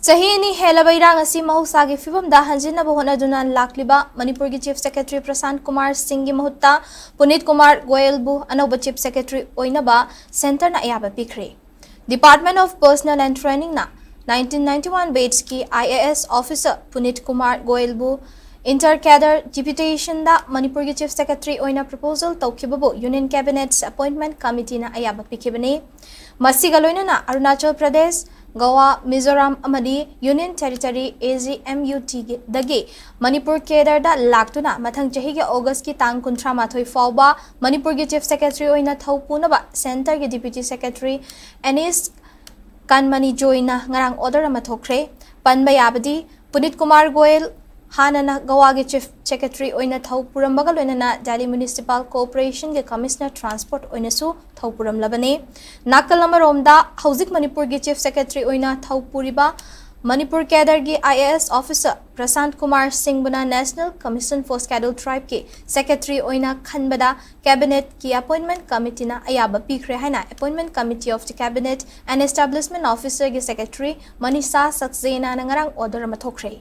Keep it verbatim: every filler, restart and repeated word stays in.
ꯆꯍꯤ ꯑꯅꯤ ꯍꯦꯜꯂꯕ ꯏꯔꯥꯡ ꯑꯁꯤ ꯃꯍꯧꯁꯥꯒꯤ ꯐꯤꯕꯝꯗ ꯍꯟꯖꯤꯟꯅꯕ ꯍꯣꯠꯅꯗꯨꯅ ꯂꯥꯛꯂꯤꯕ ꯃꯅꯤꯄꯨꯔꯒꯤ Chief Secretary ꯄ꯭ꯔꯁꯥꯟꯠ ꯀꯨꯃꯥꯔ ꯁꯤꯡꯒꯤ ꯃꯍꯨꯠꯇ ꯄꯨꯅꯤꯠ ꯀꯨꯃꯥꯔ ꯒꯣꯌꯜꯕꯨ ꯑꯅꯧꯕ Chief Secretary ꯑꯣꯏꯅꯕ centreꯅ ꯑꯌꯥꯕ ꯄꯤꯈ꯭ꯔꯦ꯫ Department of Personnel and Trainingꯅ nineteen ninety one batchꯀꯤ IAS officer ꯄꯨꯅꯤꯠ Kumar ꯒꯣꯌꯜꯕꯨ inter-cadre deputationꯗ ꯃꯅꯤꯄꯨꯔꯒꯤ Chief Secretary ꯑꯣꯏꯅ proposal ꯇꯧꯈꯤꯕꯕꯨ Union Cabinet's Appointment Committeeꯅ ꯑꯌꯥꯕ ꯄꯤꯈꯤꯕꯅꯤ꯫ ꯃꯁꯤꯒ ꯂꯣꯏꯅꯅ ꯑꯔꯨꯅꯥꯆꯜ ꯄ꯭ꯔꯗꯦꯁ, ꯒꯣꯋꯥ, ꯃꯤꯖꯣꯔꯥꯝ ꯑꯃꯗꯤ Union Territory AGMUTꯗꯒꯤ ꯃꯅꯤꯄꯨꯔ cadreꯗ ꯂꯥꯛꯇꯨꯅ ꯃꯊꯪ ꯆꯍꯤꯒꯤ Augustꯀꯤ ꯇꯥꯡ ꯀꯨꯟꯊ꯭ꯔꯥ ꯃꯥꯊꯣꯏ ꯐꯥꯎꯕ ꯃꯅꯤꯄꯨꯔꯒꯤ Chief Secretary ꯑꯣꯏꯅ ꯊꯧ ꯄꯨꯅꯕ centreꯒꯤ Deputy Secretary ꯑꯦꯅꯤꯁ ꯀꯥꯟꯃꯅꯤ ꯖꯣꯏꯅ ꯉꯔꯥꯡ order ꯑꯃ ꯊꯣꯛꯈ꯭ꯔꯦ꯫ ꯄꯟꯕ ꯌꯥꯕꯗꯤ, ꯄꯨꯅꯤꯠ ꯀꯨꯃꯥꯔ ꯒꯣꯌꯜ ꯍꯥꯟꯅꯅ ꯒꯣꯋꯥꯒꯤ Chief Secretary ꯑꯣꯏꯅ ꯊꯧ ꯄꯨꯔꯝꯕꯒ ꯂꯣꯏꯅꯅ Delhi Municipal Corporationꯒꯤ Commissioner Transport ꯑꯣꯏꯅꯁꯨ ꯊꯧ ꯄꯨꯔꯝꯂꯕꯅꯤ꯫ ꯅꯥꯀꯜ ꯑꯃꯔꯣꯝꯗ, ꯍꯧꯖꯤꯛ ꯃꯅꯤꯄꯨꯔꯒꯤ Chief Secretary ꯑꯣꯏꯅ ꯊꯧ ꯄꯨꯔꯤꯕ Manipur cadreꯒꯤ IAS officer ꯄ꯭ꯔꯁꯥꯟꯠ Kumar ꯁꯤꯡꯕꯨꯅ National Commission for Scheduled Tribeꯀꯤ Secretary ꯑꯣꯏꯅ ꯈꯟꯕꯗ Cabinetꯀꯤ Appointment Committeeꯅ ꯑꯌꯥꯕ ꯄꯤꯈ꯭ꯔꯦ ꯍꯥꯏꯅ Appointment Committee of the Cabinet and Establishment Officerꯒꯤ Secretary Manisha ꯁꯛꯁꯦꯅꯥꯅ ꯉꯔꯥꯡ order ꯑꯃ ꯊꯣꯛꯈ꯭ꯔꯦ꯫